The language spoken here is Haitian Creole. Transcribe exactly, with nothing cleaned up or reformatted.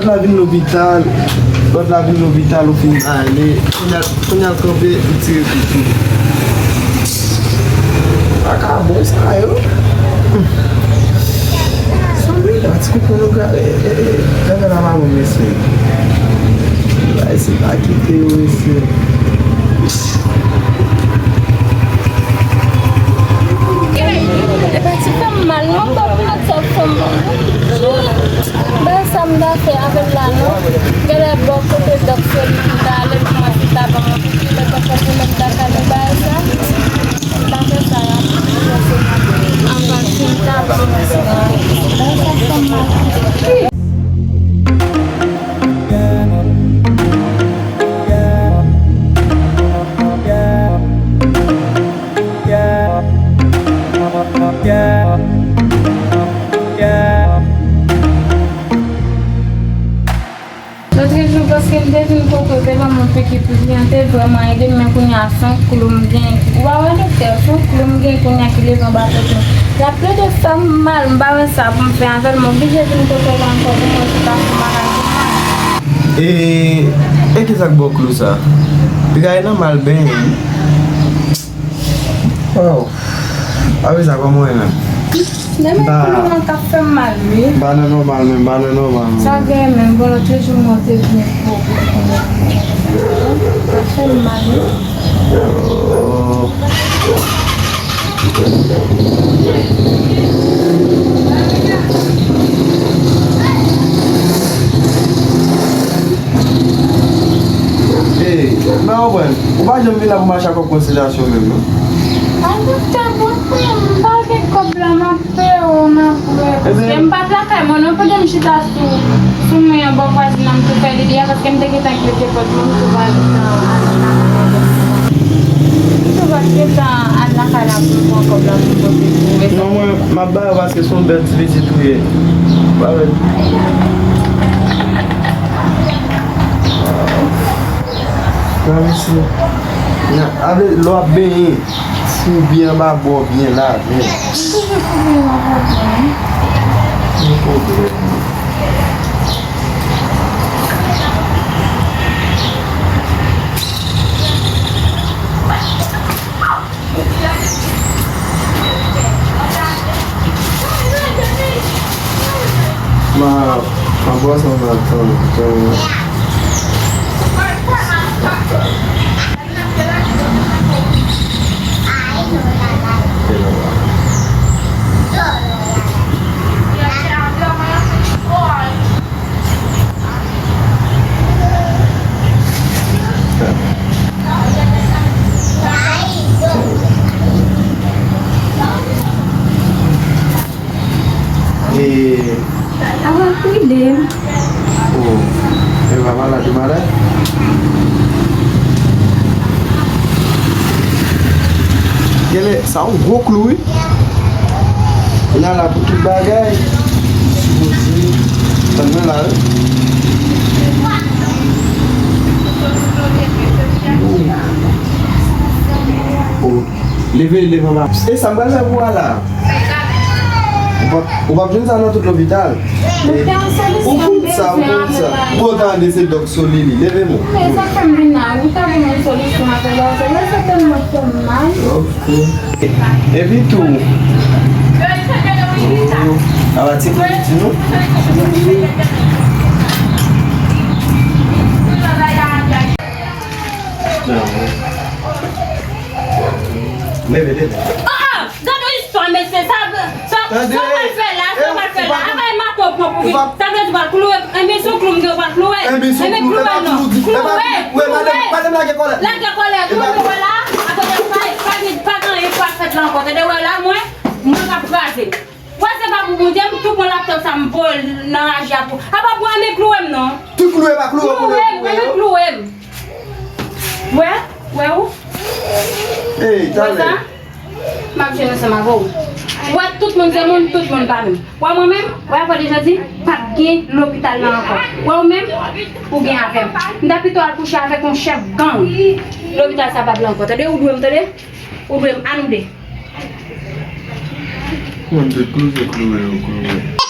La vin lopital, lòt la vin lopital, ou fin ale, kounye a, kounye a l kanpe, li tire kou tou. Vakabon sa yo. Sanble la, ti koukou nou gade, e, e, e, gade la pa bon, mesye. Bay se pa kite yo, mesye. E pa ti fè m mal, non, pa plat sa fè m mal. Bagay sa m ta fè avè l la non. Genlè bò kote dòk se li ki ta ale pou mwen ki ta ban mwen pipi lè dòk la pou mwen ta ka di bagay sa. M ta fè sa la. Anvan si m ta ban mwen se bagay sa fè m mal. Lòtrejou, paske m te vin kote w te ban mwen piki pou byen, te vrèman ede m, men kounye a se yon klou m gen. Ou pa wè doktè, se yon klou m gen kounye a ki leve anba tèt mwen. L ap plede fè m mal, m pa wè sa pou m fè avè l, m oblije vin kote w la ankò pou mwen chita sou maladi m nan. E, e kisa k ba w klou sa? Piga e nan mal benyen. Waw. Apre sa, kòman w ye menm? Demen klou an k ap fè m mal, wi. M pa nan nòmal menm, m pa nan nòmal menm. Sa gen menm, bon, lòt jou mwen te vin pou, pou, pou, pou, k ap fè m mal, wi. Oh. Ey, m pa konprann. Ou pa janm vin la pou mache ak kòb konsilyasyon menm, non? Ay, doktè, bon, m pa gen kòb la, m ap peye w, m ap wè. Paske m pa t lakay mwen, non, pandan m chita sou, sou mwen an bò vwazin nan, m tou fè li deyò, paske m te gentan kleke pòt mwen, m tou va gentan al lakay la. M tou va gentan al lakay la pou m pran kòb la pou m pote pou ou. Non, mwen, m ap ba yo paske se yon bèl ti pitit ou ye. Ba yo. Travèse. Nan, avle lè w ap benyen, foubi anba bò byen lave. M toujou foubi anba bò byen. Yon pwoblèm. Ma, ma bwè sa nan tan, tan. E. Avan koude m. Oh. E pa malad, ou malad? Genlè, sa yon gwo klou, wi. Kounye a la pou tout bagay. Sipoze. Tann mwen la, wi. Oh. Leve, leve anba. E sa m pral fè pou w la? Ou p ap, ou p ap jwenn sa nan tout lopital. Doktè, yon solisyon m bezwen avè l la. Ou konn sa, ou konn sa. Bon, tande se dòk Solili. Leve, mon. Men sa fè m vin la, ou ta ban mwen solisyon avè l la, se lè sa tèlman fè m mal. Ok. Epi tou. Oh, a pa ti piti, non? Leve, leve. Ah, ah! Gade yon istwa, mesye. Sa, sa, sa w pral fè la, sa w pral fè la. Apa e mato w pran pou vin. Sa vle di w pral klouwe m. Enben, se yon klou m gen, w pral klouwe m. Enben, se yon klou, e pa klou, di, e pa klou. Klouwe m, klouwe m. Madam, madam, lage kòlèt. Lage kòlèt. Klouwe m, wè la. Akote pa, pa gen, pa gen anyen k pral fèt la ankò. Tande, wè la, mwen, mwen k ap kraze. Wè, se pa pou Bondye, m tou pran laptòp sa, m voye l nan raje a pou. Apa pou enben klouwe m, non. Ti klouwe, pa klouwe, klouwe, klouwe m, enben klouwe m. Wè, wè ou. Ey, talè. Wè sa? M ap jwenn ansanm avè w. Wè, tout moun se moun, tout moun pa menm. Wè, mwen menm, wè, apre de jodi, p ap gen lopital la ankò. Wè, ou menm, ou gen avè m. M ta pito al kouche avèk yon chèf gang. Lopital sa p ap la ankò. Tande, ou dwe m, tande? Ou dwe m, a nou de. Mwen te klouwe, klouwe, klouwe.